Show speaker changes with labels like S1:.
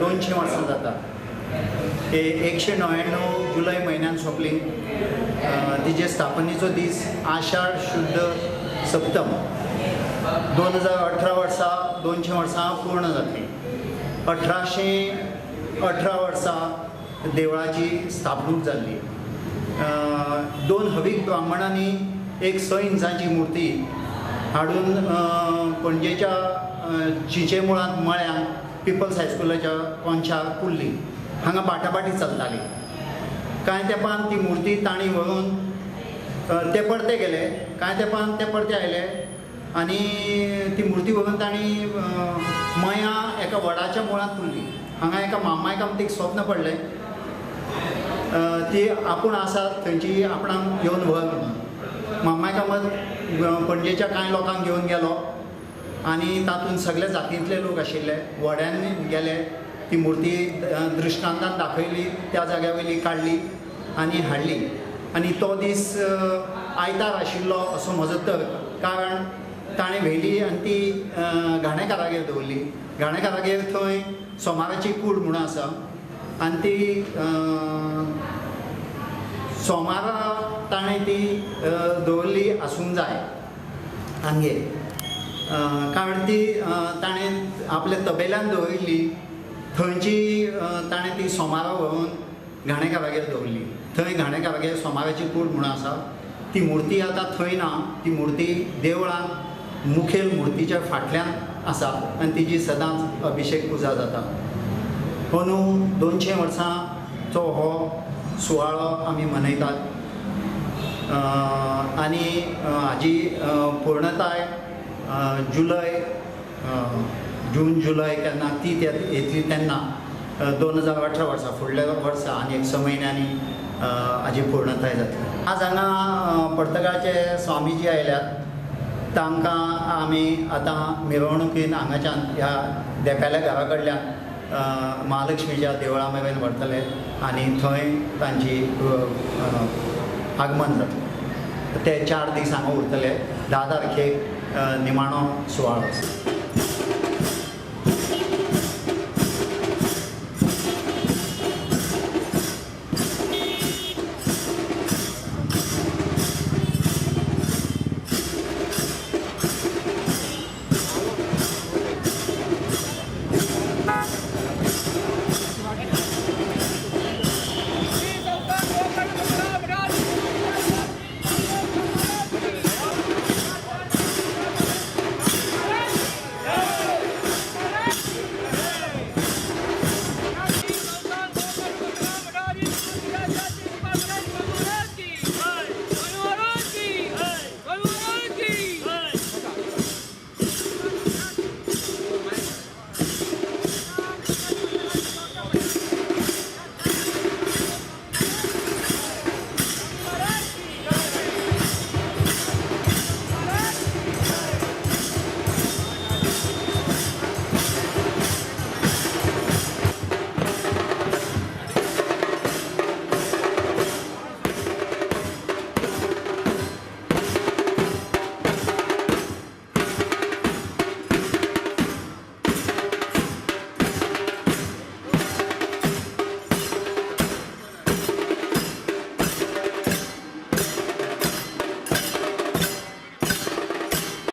S1: 200 वर्सां जाता. 199 जुलय म्हयन्यान सोंपली. तिजे स्थापनेचो दीस आषाढ शुद्ध सप्तम 2018 वर्सा 200 वर्सां पूर्ण जातली. 1818 वर्सा देवळाची स्थापणूक जाल्ली. 2 हवीक ब्राह्मणांनी एक 6 इंचाची मूर्ती हाडून पणजेच्या चिंचेमुळांत मळ्यांत पिपल्स हायस्कुलाच्या कोनशार पुरली. हांगा बाटाबाटी चलताली. कांय तेंपान ती मूर्ती तांणी व्हरून ते परते गेले, कांय तेंपान ते परते आयले आनी ती मूर्ती व्हरून तांणी मया एका वडाच्या मुळांत पुरली. हांगा एका मामाय कामतीक स्वप्न पडलें, ती आपूण आसा थंयची आपणाक येवन व्हर म्हणून. मामाय कामत पणजेच्या कांय लोकांक घेवन गेलो आनी तातूंत सगळे जातींतले लोक आशिल्ले. व्हड्यांनी गेले, ती मूर्ती दृश्टांतान दाखयली, त्या जाग्या वयली काडली आनी हाडली. आनी तो दीस आयतार आशिल्लो असो म्हजो तर्क, कारण ताणें व्हेली आनी ती घाणेकारागेर दवरली. घाणेकारागेर थंय सोमाराची कूड म्हणून आसा आनी ती सोमारा ताणें ती दवरली आसूंक जाय आमगेर, कारण ती ताणें आपल्या तबेल्यान दवरिल्ली. थंयची ताणें ती सोमारा व्हरून घाणेकारागेर दवरली. थंय घाणेकारागेर सोमाराची कूड म्हणून आसा. ती मूर्ती आतां थंय ना, ती मूर्ती देवळांत मुखेल मूर्तीच्या फाटल्यान आसा आनी तिजी सदांच अभिशेक पुजा जाता. अंदू 200 वर्सांचो हो सुवाळो आमी मनयतात आनी हाजी पूर्णताय जुलय जून जुलय केन्ना ती येतली तेन्ना 2018 वर्सा, फुडल्या वर्सा आनी एक 6 म्हयन्यांनी हाजी पूर्णताय जातली. आज हांगा पर्तगाळचे स्वामीजी आयल्यात, तांकां आमी आतां मिरवणुकीन हांगाच्यान ह्या धेंप्याल्या घरा कडल्यान महालक्ष्मीच्या देवळा मेरेन व्हरतले आनी थंय तांची आगमन जातलें. ते 4 दीस हांगा उरतले. 10 तारखेक निमाणो सुवाळो आसा.